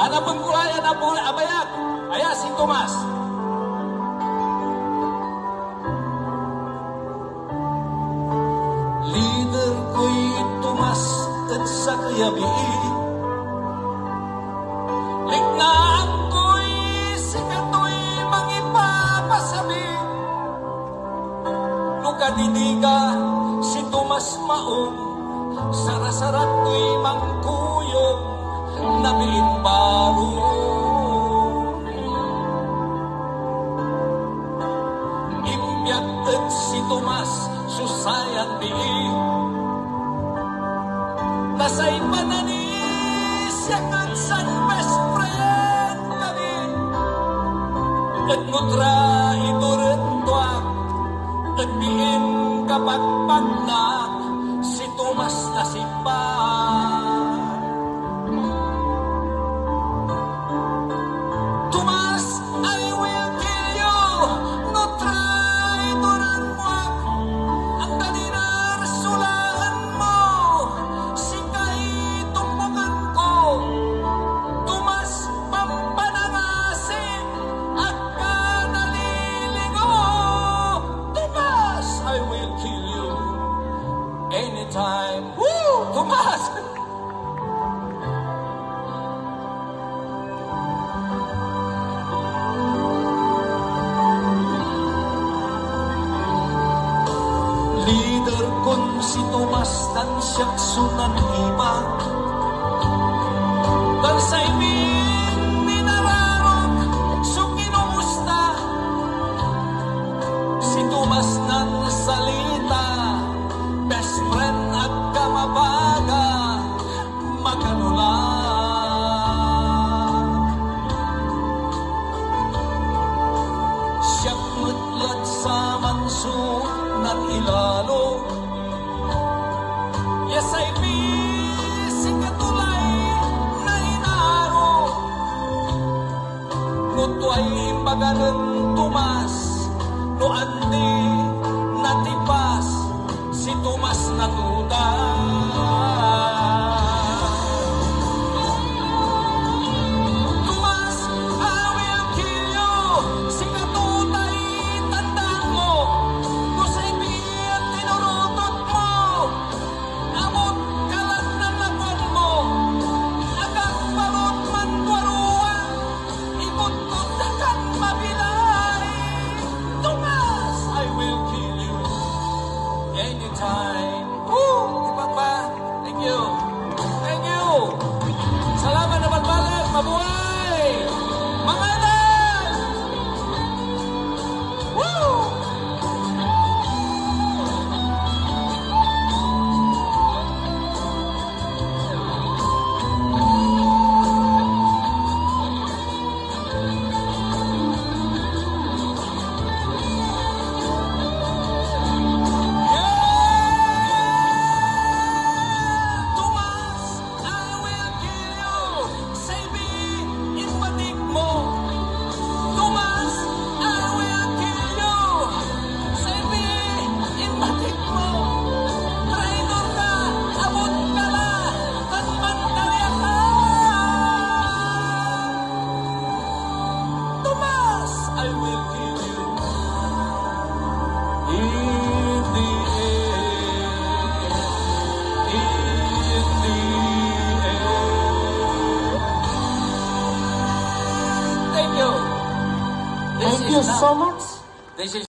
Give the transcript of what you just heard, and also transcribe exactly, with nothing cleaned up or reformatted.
Anapen ko la yan abul-, abayag. Aya si Tomas. Lider koy Tomas ed sakey a bii. Liknaan koy sikatoy mangipapasabi. No kadidiga si Tomas maong, sarasarag toy mankuyog na biin barong. Impiat ed si Tomas so sayan bii. Ta say pananisia ed san best friend kami et no traidoren tua et biin kapakpaknak si Tomas na sipa. Tomas, I will kill you no traidoren mo ak. Anggan iner so laen mo, sikay tumboken ko. Tomas, pampanangasik, ag ka nalilingo. Tomas, I will kill you anytime. Woo! Tomas! Lider kon si Tomas tan siak so naniba. Tan say min-, minararok so kinomusta. Si Tomas nansalita, best friend, ag ka mabaga. Magano la. Siak met lad saman so nanilalo. Ya say pisikato lay nainaro. No tuay imbaga nen Tomas, no andi natipas, si Tomas na tuta. Tomas, I will kill you. Sikato tay tandaan mo. No say biit tinurutot mo, amot ka lan nanlapuan mo. Agak balot manduaruwa. Ibotkot da kan mabilay. Tomas, I will kill you anytime. Woo! Ipapa, thank you. Thank you. Salamat na balbaleg. Mabuhay! Mga idol! Woo! Tomas, I will kill you. Say me, ipatik mo. Tomas, I will kill you. Say me, ipatik mo. Traidor ka, abot ka la, tan mantalia ka. Tomas, I will kill you. In the end, in the end. Thank you. This Thank is you not, so much. This is